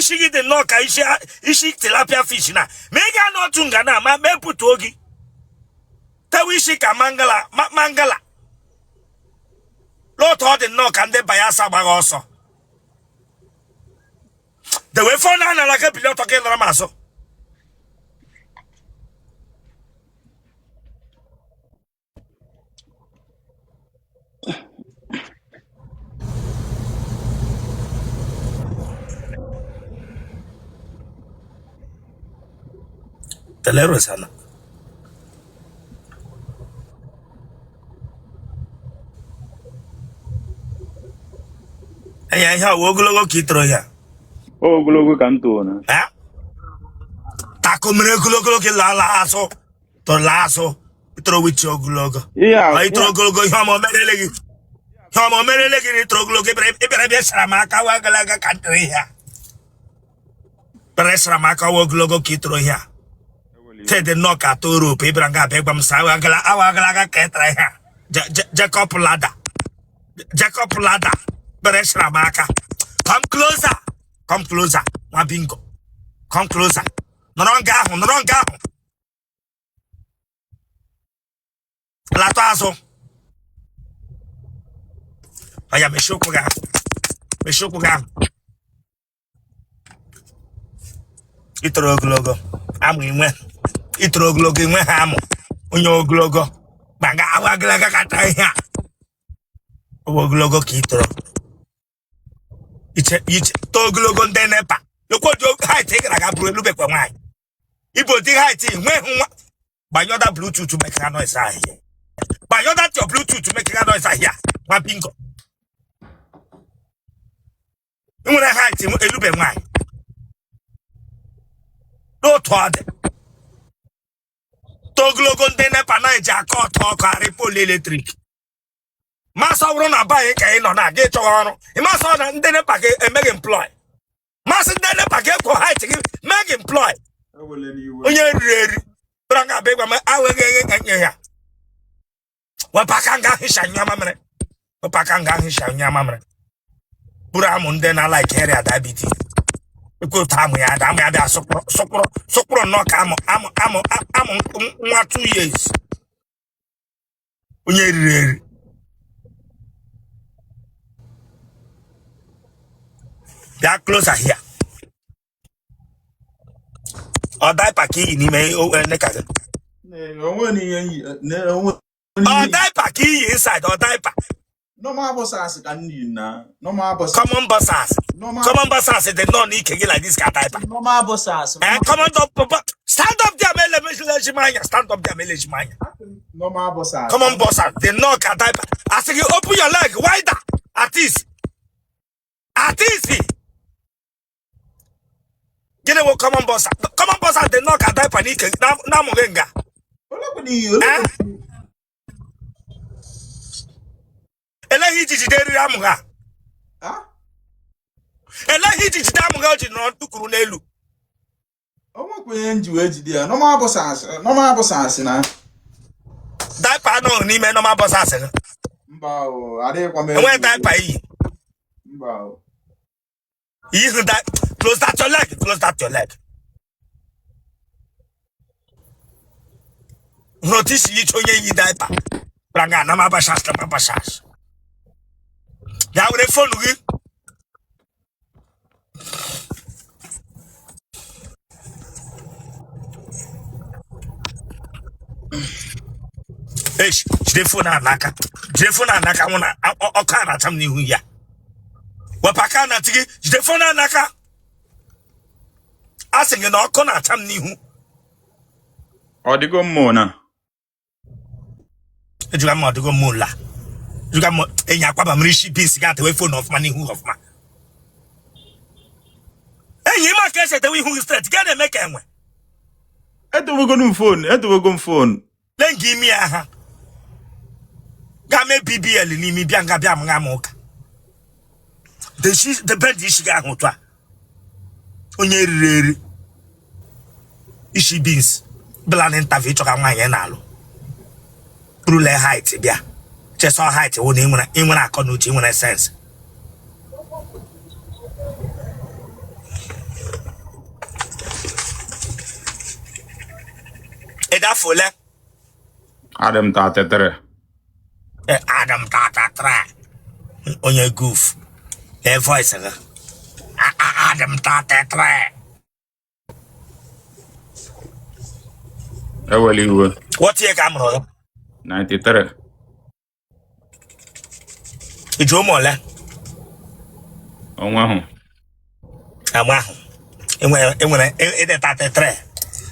Isi gị dị nnọọ ka isi isi tilapia fish na ma ị gaa n'otu nga na ma mepụta gị tewe isi ka mangala mangala n'otu ọ dị nnọọ ka ndị Bayelsa gbagha ọsọ. Dewe phone a n'ala ka bili ọtọ ka ị lara m azụ. Tele Rosanna. Enya ihe ọ ogologo ka ị toro ya. Ogologo ka m toro na. Tako mere ogologo gị laa azụ. Toro laa azụ. Toro wichi ogologo. Ihe Ị toro ogologo ihe ọma o merele gị. Ihe ọma o merele gị na ị toro ogologo ị bịara bịa sara m aka wa ogologo ka m toro ihe a. Bịara sara m aka wa ogologo ka ị toro ihe a. Tedị nnọọ ka atọ rope ị bịara nga abịa gwa m sa awa agalaga ka ị tara ihe a. Jacob ladder. Jacob ladder. Bịara sara m aka. Come closer. Come closer. Nwa bingo. Come closer. Nọrọ nga ahụ, nọrọ nga ahụ. Latụ azụ. Oya mechie ụkwụ gị ahụ. Mechie ụkwụ gị ahụ. Ị toro ogologo amụ inwe. Ị toro ogologo inwe ha amụ. Onye ogologo gbaga awa agalaga kata ihe a. Ọ bụ ogologo ka ị toro. Iche iche too ogologo ndị NEPA. Lekwa ụdị height ị gara aga bụrụ elubekwa nwaanyị. Ibu ụdị height nweghị nwa. Gbanyụọ that Bluetooth making noise ahụ. Gbanyụọ that your Bluetooth making noise ahụ nwa bingo. Ị nwere height elube nwaanyị. N'otu ọ dị too ogologo ndị NEPA na-eji aka ọtọ ọkụ arị pole electric. Masị ọ bụrụ na be anyị ka ị nọ na gị chọghị ọrụ ịmasị ọ na ndị NEPA ga-eme gị employ. Masị ndị NEPA ga-ekwo height gị mee gị employ. Onye riri eri bịara nga abịa gwa m ahụghị eghe nye ya. Wepụ aka nga ahụ ịsha nyụọ mamịrị. Wepụ aka nga ahụ ịsha nyụọ mamịrị. Buru amụ ndị na-alike area diabetes. Ekwe otu amụ ya ada amụ ya bịa sụkpụrụ sụkpụrụ sụkpụrụ nnọọ ka amụ amụ amụ amụ nwa 2 years. Onye riri eri. Bịa closer here. Ọ diaper ka iyi n'ime nne ka gị. Ọ diaper ka iyi inside, ọ diaper. Normal boxers ka m yi na normal boxers. Common boxers. Common boxers dị nnọọ n'ike gị like this ka diaper. Normal boxers. Eh, common up, stand up there ma elemechi m anya. Stand up there ma elechi m anya. Normal boxers. Common boxers dị nnọọ ka diaper. Asị gị open your leg wider at least. At least. Gịnị wụ common boxer? Common boxer dị nnọọ ka diaper n'ike na-amụghị nga. Eh? Eleghị iji jide eriri amụ ha. Eleghị iji jide amụ ha o ji nọrọ tukuru n'elu. O nwekwa ihe m ji wee jide ya. Normal boxers, normal boxers na. Diaper anọghị n'ime normal boxers gị. Mba o, adịghịkwa m. Enweghị diaper iyi. Mba o. Ihu that close that your leg, close that your leg. Hụrụ otu isi yicha onye yi diaper. Bịara nga normal boxers, normal boxers. Bịa were phone gị. Eish, jide phone a n'aka. Jide phone a n'aka nwụ na ọkụ a na-acha m n'ihu ya. Wepụ aka na ntị gị, jide phone a n'aka. A sị gị na ọkụ na-acha m n'ihu. Ọ dịgo mma na? Ejuga m ọdịgo mma ụla. Ejuga m enyi akwaba mmiri isi beans ga-atewe phone ọfụma n'ihu ọfụma. Enyi ịma ka esi etewe ihu gị straight, ga na-eme ka enwe. Etewego m phone, etewego m phone. Lee nga imi ya ha. Gaa mee BBL n'imi bịa nga bịa m nga m ụka. Debe dị isi gị ahụ otu a. Onye riri eri. Isi beans. Bịala na interview ịchọga nwaanyị na-alụ. Rule height bịa. Chesọ height wụ na ị nwere akọ na uche, ị nwere sense. Ị dị afọ ole? Adị m 33. Adị m 33. Onye goof. Lee voice gị. Adị m 33. Ewela iwe. What year ka a mụrụ gị? 93. I ji ụmụ ole? Onwe ahụ. Agba ahụ. Enwere ị dị 33.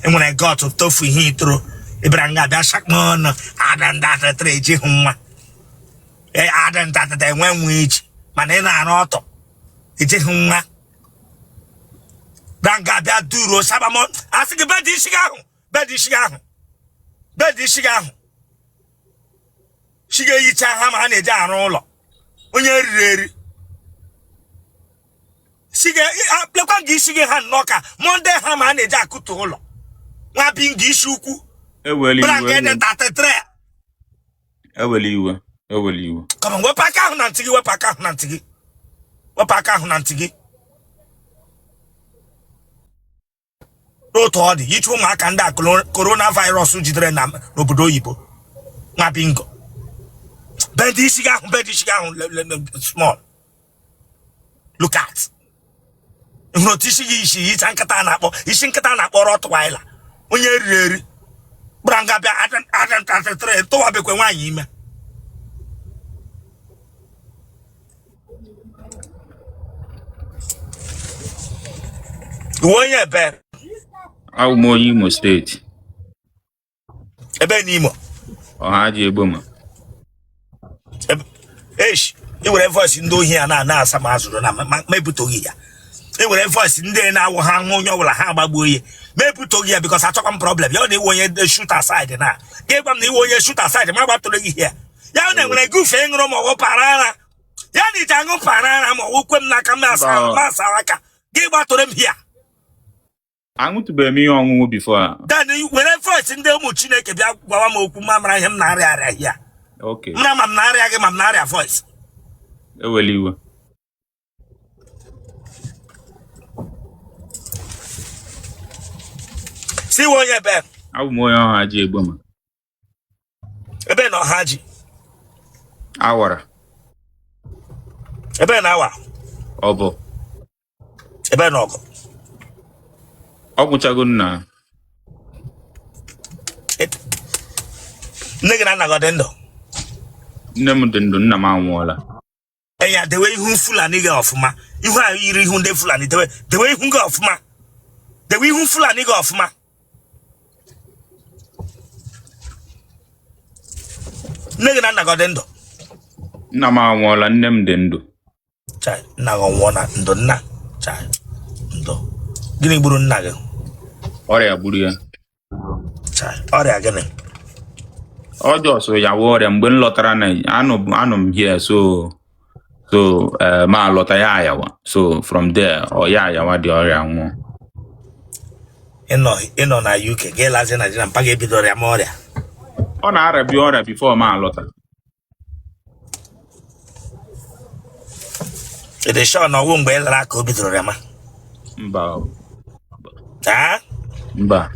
Enwere gut tofu ihe itoro. Ị bịara nga bịa shakma ọnụ. Adị m 33 ejighị nwa. Adị m 33 enwe nwa iji. Mana ị na-arụ ọtọ. Ejighị nwa. Bịa nga bịa duru sabamọ. Asị gị bend isi gị ahụ. Bend isi gị ahụ. Bend isi gị ahụ. Isi gị eyicha hammer a na-eji arụ ụlọ onye eriri eri lekwa gị isi gị ha nnọọ ka Monday hammer a na-eji akụtu ụlọ nwa bi nga isi ukwu Ewela iwe. Bịara nga 33. Ewela iwe, ewela iwe. Come on, wepụ aka ahụ na ntị gị, wepụ aka ahụ na ntị gị, wepụ aka ahụ na ntị gị. N'otu ọ dị iche ụmụaka ndị a coronavirus jidere na n'obodo oyibo. Nwa bingo, bend isi gị ahụ, bend isi gị ahụ small. Look at, hụrụ otu isi gị isi yicha nkịta na-akpọ isi nkịta na-akpọ Rottweiler, onye eriri eri gbara nga bịa adịntatịrị tụwabekwe nwaanyị ime. Ị wụ onye ebe? Awụ m onye Imo steeti. Ebe n'Imo? Ọhaji Egbema. Esh, ị were voice ndị ohi a na-ana asa ma azụrụ na ma ebutoghị ya. Ị were voice ndị na-awụ ha hụ onye ọbụla ha agbagbuo ihe ma ebutoghị ya because achọkwa m problem ya. Ọ na ị wụ onye shoot aside na gị gwa m na ị wụ onye shoot aside ma agbatụrụ gị ihe ya na enwere gufe ṅụrụ ma ọ wụ para ara ya na iji aṅụ para ara ma ọ wụ kwe m n'aka m asa aka gị gbatụrụ m hia. Aṅụtụbeghị m ihe ọṅụṅụ before. Then were voice ndị ụmụ Chineke bịa gwawa m okwu ma mara ihe m na-arịa arịa hia. Okay. Mara ma m na-arịa gị ma m na-arịa voice. Ewela iwe. Sị ị wụ onye ebe? Abụ m onye Ọhaji Egbema. Ebe na Ọhaji? Awara. Ebe na Awa? Ọbọ. Ebe na Ọgụ? Ọ gwụchago nna. Nne gị na nna gị ọ dị ndụ? Nne m dị ndụ, nna m anwụọla. Enya dewe ihu Fulani gị ọfụma, ihu ahụ yiri ihu ndị Fulani, dewe dewe ihu gị ọfụma, dewe ihu Fulani gị ọfụma. Nne gị na nna gị ọ dị ndụ? Nna m anwụọla, nne m dị ndụ. Chai, nna gị nwụọ na ndụ nna. Chai, ndụ. Gịnị gburu nna gị? Ọrịa gburu ya. Chai, ọrịa gịnị? Ọ just yawa ọrịa mgbe m lọtara na anọ m here, so ma alọta ya ayawa, so from there ọ ya ayawa dị ọrịa nwụọ. Ị nọ na UK gị lazi Nigeria, mpa gị ebidoro yama ọrịa? Ọ na-arịabi ọrịa before ma alọta. Ị dị sure na ọ wụ mgbe ị lara ka o bidoro yama? Mba. Ah? Mba.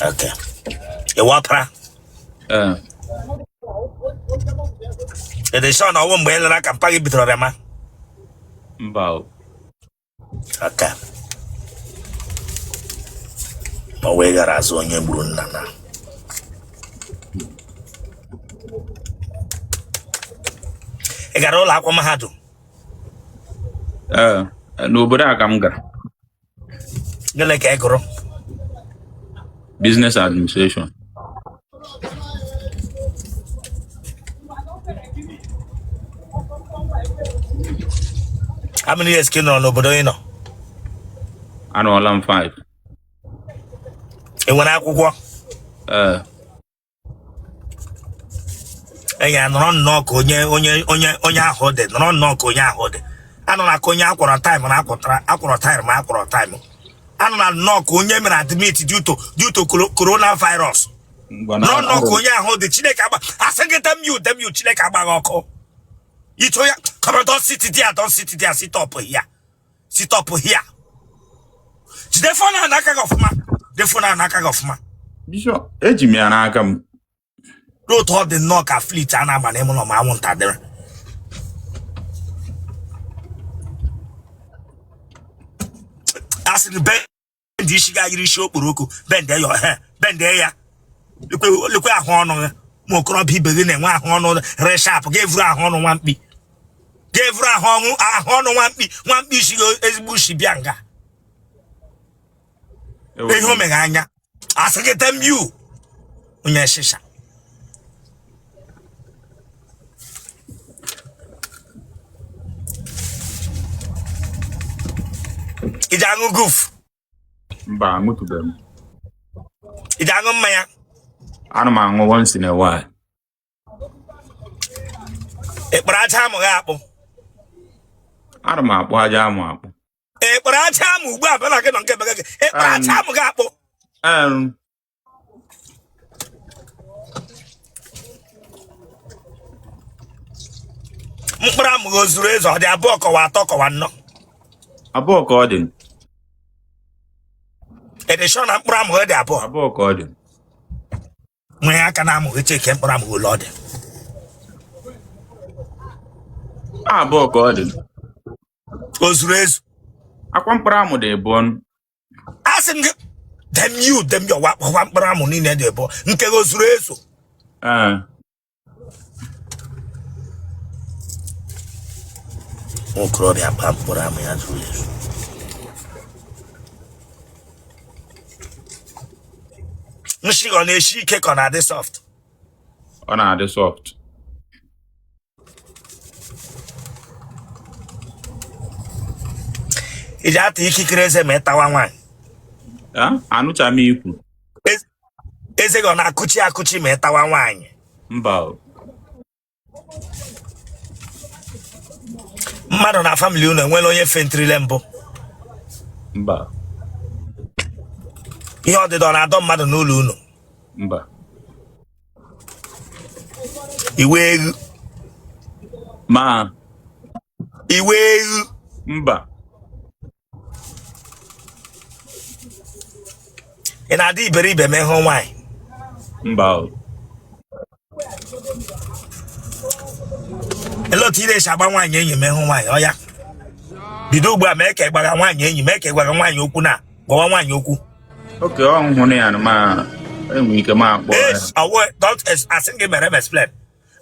Okay. Ị ghọtara? Ee. Ị dị sure na ọ wụ mgbe ị lara ka mpa gị bidoro yama? Mba. Okay. Ma wee gara azụ onye gburu nna na. Ị gara ụlọ akwụkwọ mahadum? Ee, n'obodo a ka m gara. Gịnị ka ị gụrụ? Business administration. How many years ka ị nọrọ n'obodo ị nọ? Anọọla m 5. Ị nwere akwụkwọ? Ee. Enya nọrọ nnọọ ka onye onye onye onye ahụ dị, nọrọ nnọọ ka onye ahụ dị. Anọ na ka onye akwọrọ time na akwọtara akwọrọ time ma akwọrọ time. Anọ na nnọọ ka onye mere admit due to coronavirus. Nọrọ nnọọ ka onye ahụ dị. Chineke agba asị gị damn you, damn you. Chineke agbaghị ọkụ. Ito ya, come on, don't sit there, don't sit there, sit up here, sit up here. Jide phone ahụ n'aka gị ọfụma, jide phone ahụ n'aka gị ọfụma. Bishop, eji m ya n'aka m. Otu ọ dị nnọọ ka fleet a na-agba n'ime ụlọ ma anwụnta dịrị. A sị gị bend isi gị ayiri isi okporoko, bend ya he, bend ya. Lekwe ahụ ọnụ gị. Ma okorobịa ibe gị na-enwe ahụ ọnụ re sharp, ga-evuru ahụ ọnụ nwa mkpi, ga-evuru ahụ ọnụ nwa mkpi, nwa mkpi isi gị ezigbo isi bịa nga. Ihe o meghe anya asị gị damn you onye shisha. Ị ji aṅụ guf? Mba, aṅụtụbeghị m. Ị ji aṅụ mmanya? Ana m aṅụ once in a while. Ị kpara aja amụ gị akpụ? Ana m akpụ aja amụ akpụ. Ị kpara aja amụ ugbu a bịala gị nọ nke bega gị. Ị kpara aja amụ gị akpụ? Mkpụrụ amụ gị o zuru ezu? Ọ dị abụọ kọwa atọ kọwa anọ? Abụọ ka ọ dị. Ị dị sure na mkpụrụ amụ gị dị abụọ? Abụọ ka ọ dị. Nwee aka na amụ gị, cheke mkpụrụ amụ gị ole ọ dị. Abụọ ka ọ dị. O zuru ezu? Akwa mkpụrụ amụ dị abụọ. Asị m gị damn you, damn you, wakwa mkpụrụ amụ niile dị abụọ, nke gị o zuru ezu? Ee. Nwokorobịa kpa mkpụrụ amụ ya zuru ezu. Nshi ọ na-eshi ike ka ọ na-adị soft? Ọ na-adị soft. Ị ji ata ikikere eze ma ị tawa nwaanyị? Anụcha m ikwu. Eze gị ọ na-akụchi akụchi ma ị tawa nwaanyị? Mba. Mmadụ na family unu enwela onye fentirile mbụ? Mba. Ihe ọdịdọ ọ na-adọ mmadụ n'ụlọ unu? Mba. Ị wụ eghu? Ma. Ị wụ eghu? Mba. Ị na-adị iberibe ma ị hụ nwaanyị? Mba. Ele otu ị na-esi agba nwaanyị enyi ma ị hụ nwaanyị? Ọ ya bido ugbu a mee ka ị gbara nwaanyị enyi, mee ka ị gwara nwaanyị okwu na gwawa nwaanyị okwu. Okay, ọ hụrụ ya ma enwere ike ma akpọ ya. Don't asị gị mere m explain,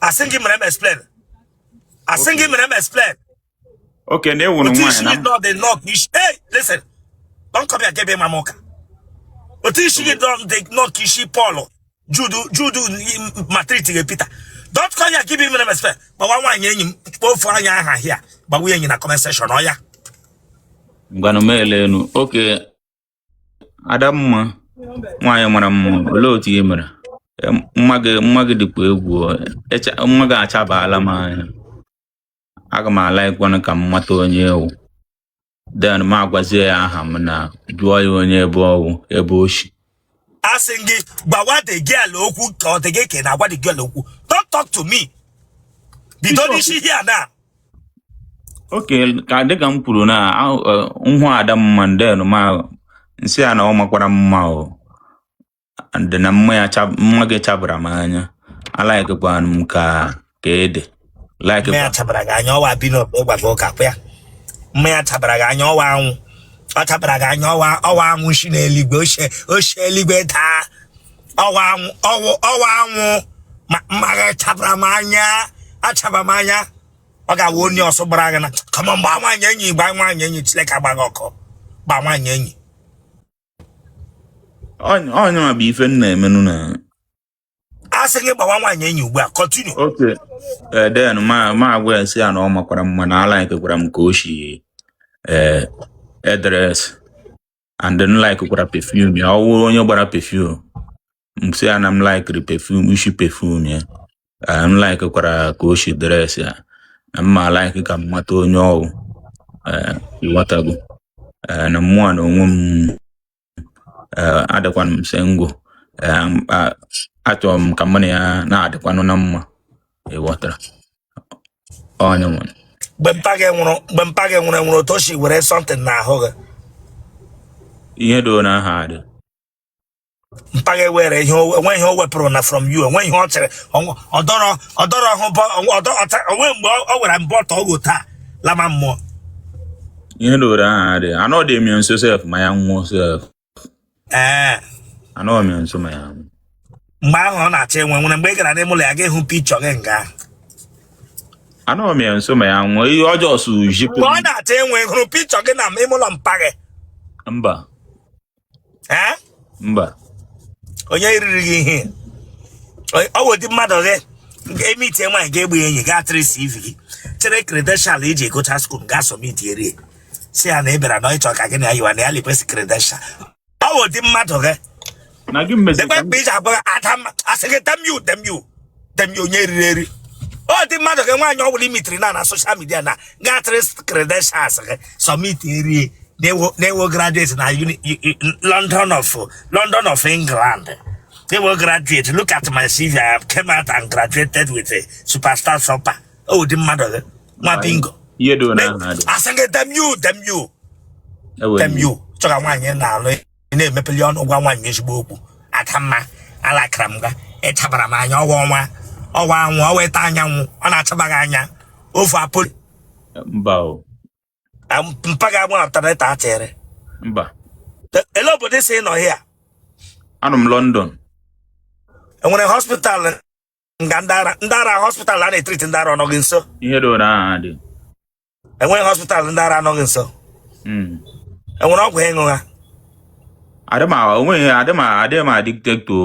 asị gị mere m explain, asị gị mere m explain. Okay, na ewuru nwaanyị na nọ dị nọ ka isi. Hey, listen, don't come here gebe ma m ụka. Otu isi gị dị nọ ka isi Paul Jude Jude maltreat gị Peter. Don't come here give me respect. Gbawa nwaanyị enyi m, kpọọ anya aha here, gbawa enyi na comment section. Ọ ya. Ngwanụ m elenu. Okay, Adamma, nwaanyị mara mma, olee otu ị mere? Mma gị dịkwa egwu. Mma gị achabaala m anya. Aga m alaikwanụ ka m mata onye ị wụ. Then m agwazie ya aha m na jụọ ya onye ebe ọ wụ, ebe o shi. Asị gị gbawa the girl okwu ka ọ dị gị ka ị na-agwa the girl okwu. Don't talk to me. Bido n'isi here na. Okay, ka dịka m kwuru na m hụ Adamma, then ma nsị ya na ọ makwara mma o. And na mma ya mma gị chabara m anya. Alaikekwanụ m ka ka ị dị. Mma ya chabara gị anya, ọwa bi n'ọkpa ịgwa gị ụka kwa ya. Mma ya chabara gị anya, ọwa anwụ ọ chabara gị anya, ọwa ọwa anwụ si n'eluigwe oshi eluigwe daa, ọwa anwụ ọwụ ọwa anwụ ma mma gị chabara m anya, achaba m anya. Ọ ga-awụ onye ọsọ gbara gị na kama mgba nwaanyị enyi, gba nwaanyị enyi, Chineke agba gị ọkụ, gba nwaanyị enyi. Onye ma bụ ife m na-emenụ na A sị gị gbawa nwaanyị enyi ugbu a, continue. Okay. Then ma agwa ya sị ya na ọ makwara mma, na alaikekwara m ka o si edress, and then likekwara perfume ya. Ọ wụrụ onye gbara perfume, m sị ya na m likiri perfume, isi perfume ya. M likekwara ka o si dress ya, na m ma like ka m mata onye ọ wụ. Ịghọtago? Na mụa na onwe m adịkwanụ m single. Achọrọ m ka mụ na ya na-adịkwanụ na mma, ịghọtara? Onye nwere Mgbe mpa gị nwụrụ, mgbe mpa gị nwụrụ, enwere otu o si were something n'ahụ gị? Ihe do na aha adị. Mpa gị were ihe enwe ihe o wepụrụ na from you, enwe ihe ọ chere ọdọrọ ọdọrọ hụ onwe mgbe ọ were mbọ ọtọ ọgwụ taa lama mmụọ. Ihe dowere aha adịghị anọ dị m ya nso sef ma ya nwụọ sef. Ee. Anọ m ya nso ma ya nwụọ. Mgbe ahụ ọ na-achọ enwe nwere mgbe ị gara n'ime ụlọ ya ga ịhụ picture gị nga? Anọ m ya nso ma ya nwụọ, ihe ọjọọ so jipụ. Mgbe ọ na-achọ enwe, hụrụ picture gị na ime ụlọ mpa gị? Mba. Ee? Mba. Onye riri gị ihe ọ wụ ụdị mmadụ gị nke emitie nwaanyị ga-egbu enyi gaa tịrị CV gị chere credential iji gụcha school gaa submit erie si ya na ị bịara na ịchọ ka gị na ya yiwa na ya lekwesị credential. Ọ wụ ụdị mmadụ gị na gị mmezi lekwe mkpa iji agwa ada asị gị damn you, damn you, damn you. Onye riri eri ọ dị mmadụ gị nwaanyị ọ bụla imitiri na social media na gaa tịrị credentials gị submit erie na-ewo graduate na London of England. They were graduate. Look at my CV. I came out and graduated with a superstar super. Oh, the mmadụ gị nwa bingo. Ihe do na aha adịghị. Asị gị damn you, damn you, Ewe. Damn you. Chọga nwaanyị na-alụ ị na-emepeli ọnụ gwa nwaanyị ezigbo okwu. Adamma, alakara m ga ịchabara m anya ọwa ọnwa ọwa anwụ ọwa ịta anyanwụ ọ na-achaba gị anya ofu apụl. Mba o. Mpa ga agba ọtaneta atịrị. Mba. Ele obodo si nọ hia? Anọ m London. Enwere hospital nga ndị ara, ndị ara hospital a na-etreat ndị ara ọnọghị nso? Ihe do na aha adịghị. Enweghị hospital ndị ara anọghị nso? Mm. Enwere ọgwụ ịṅụ ha? Adị m onweghị, adị m addicted to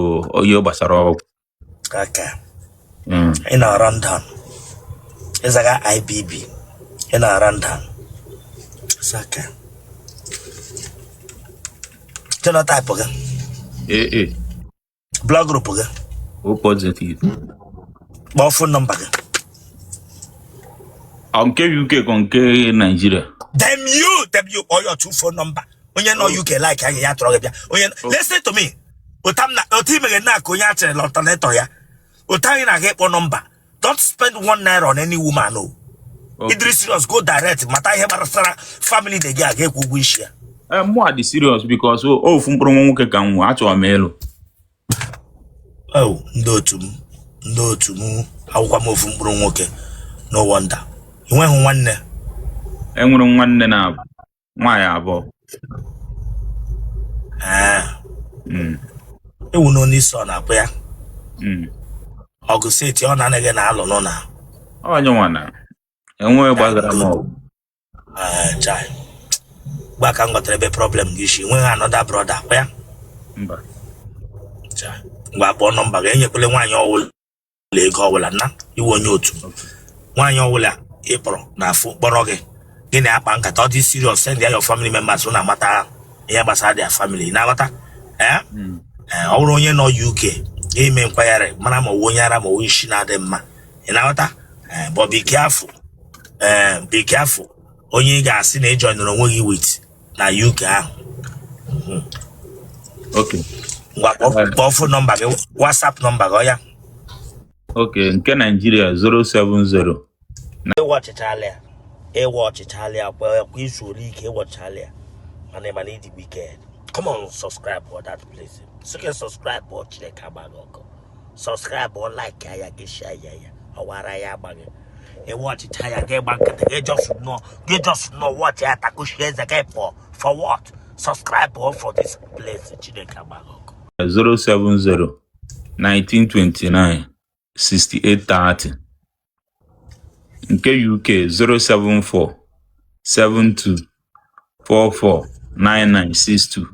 ihe gbasara ọgwụ. Aka. Ị nọ London, ịzaga IBB, ị nọ London. Saka genotype gị? AA. Blood group gị? O positive. Kpọọ phone number gị. Ọ nke UK ka nke Nigeria? Damn you, damn you. Kpọọ your two phone number. Onye nọ UK like anyị ya tọrọ gị bịa onye. Listen to me. Ụta m na otu imeghe na ka onye achịrị alternator ya ụta anyị na-aga ịkpọ number. Don't spend ₦1 on any woman o. Okay. Ịdịrị serious, go direct mata ihe gbasara family na gị aga ekwu ụgwọ isi ya. Eh, mụ dị serious because ofu mkpụrụ nwa nwoke ka m nwe, achọrọ m ịlụ. Oh, ndị otu m, ndị otu m, akwụkwọ m ofu mkpụrụ nwoke. No wonder ị nweghị nwanne. Enwere m nwanne na nwaanyị abụọ. Ee. Ewu na onye isi ọ na-akpụ ya. Ọgụ seti ọ na-anaghị na-alụ nụ na. Onye nwa na enweghị gbasara m ọgụ. Ee, chai, gba ka m ghọtara ebe problem gị isi. Nweghị another brother kwa ya? Mba. Chai. Ngwa, kpọọ number gị. Enyekwele nwaanyị ọwụla ego ọwụla na iwe onye otu nwaanyị ọwụla ị kpọrọ na afụ kpọrọ gị, gị na-akpa nkata ọ dị serious, send ya your family members na amata ihe gbasara their family na-aghọta. Ee. Ee, ọ bụrụ onye nọ UK ime nkwagharị mara ma ọwụ onye ara ma ọwụ isi na-adị mma, ị na-aghọta? Ee, but be careful. Ee, be careful onye ị ga-asị na ị joinere onwe gị with na UK ahụ. Okay. Ngwa, kpọọ phone number gị, WhatsApp number gị ọ ya. Okay, nke Nigeria 070 Ịwa ọchịchala ya, ịwa ọchịchala ya kwa kwa izu ole ike ịwọchala ya, mana ịdị wicked. Come on, subscribe for that place. Sị subscribe ọ Chineke agbaghị ọkụ. Subscribe ọ, like ya, gị share ya, ya ọwara ya agbaghị. Ịwa ọchịcha ya gị gba nkịtị gị just nọ gị just nọ watch ya takushi eze gị pụọ. For what? Subscribe ọ for this place. Chineke agbaghị ọkụ. 070 1929 6830. Nke UK 074 72 44 9962.